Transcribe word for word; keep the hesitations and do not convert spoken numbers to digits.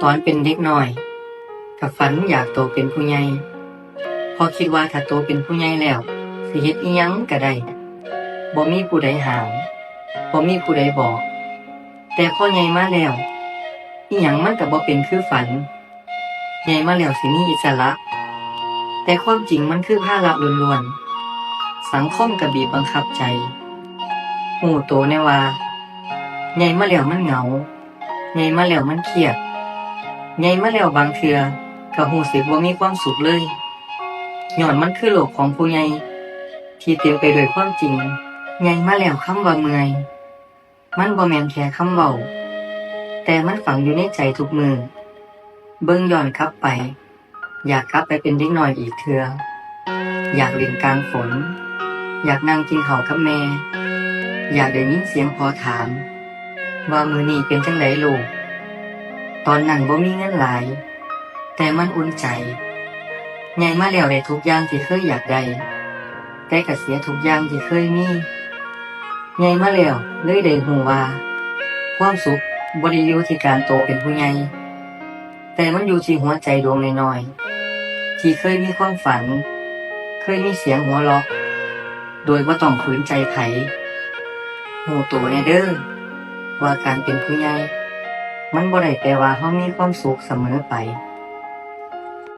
ตอนเป็นเด็กน้อย ก็ฝันอยากโตเป็นผู้ใหญ่ เพราะคิดว่าถ้าโตเป็นผู้ใหญ่แล้ว สิเฮ็ดอิหยังก็ได้ บ่มีผู้ใดห้าม บ่มีผู้ใดบอก แต่พอใหญ่มาแล้ว อิหยังมันก็บ่เป็นคือฝัน ใหญ่มาแล้วสิมีอิสระ แต่ความจริงมันคือภาระล้วนๆ สังคมก็บีบบังคับใจ ฮู้โตแน่ว่า ใหญ่มาแล้วมันเหงา ใหญ่มาแล้วมันเครียด ใหญ่มาแล้วบางเทื่อก็รู้สึกบ่มีความสุขเลย ย้อนมันคือโลกของผู้ใหญ่ ที่เต็มไปด้วยความจริง ใหญ่มาแล้วคำว่าเมื่อย มันบ่แม่นแค่คำเว้า แต่มันฝังอยู่ในใจทุกมื้อ เบิ่งย้อนกลับไป อยากกลับไปเป็นเด็กน้อยอีกเทื่อ อยากเล่นกลางฝน อยากนั่งกินข้าวกับแม่ อยากได้ยินเสียงพ่อถาม ว่ามื้อนี้เป็นจั่งใดลูก ตอนนั้นบ่มีเงินหลาย แต่มันอุ่นใจ ใหญ่มาแล้วได้ทุกอย่างที่เคยอยากได้ แต่ก็เสียทุกอย่างที่เคยมี ใหญ่มาแล้วเลยได้ฮู้ว่า ความสุขบ่ได้อยู่ที่การโตเป็นผู้ใหญ่ แต่มันอยู่ที่หัวใจดวงน้อยๆ ที่เคยมีความฝัน เคยมีเสียงหัวเราะ โดยบ่ต้องฝืนใจไผ ฮู้โตแน่เด้อ ว่าการเป็นผู้ใหญ่ มันบ่ได้แปลว่าเฮามีความสุขเสมอไป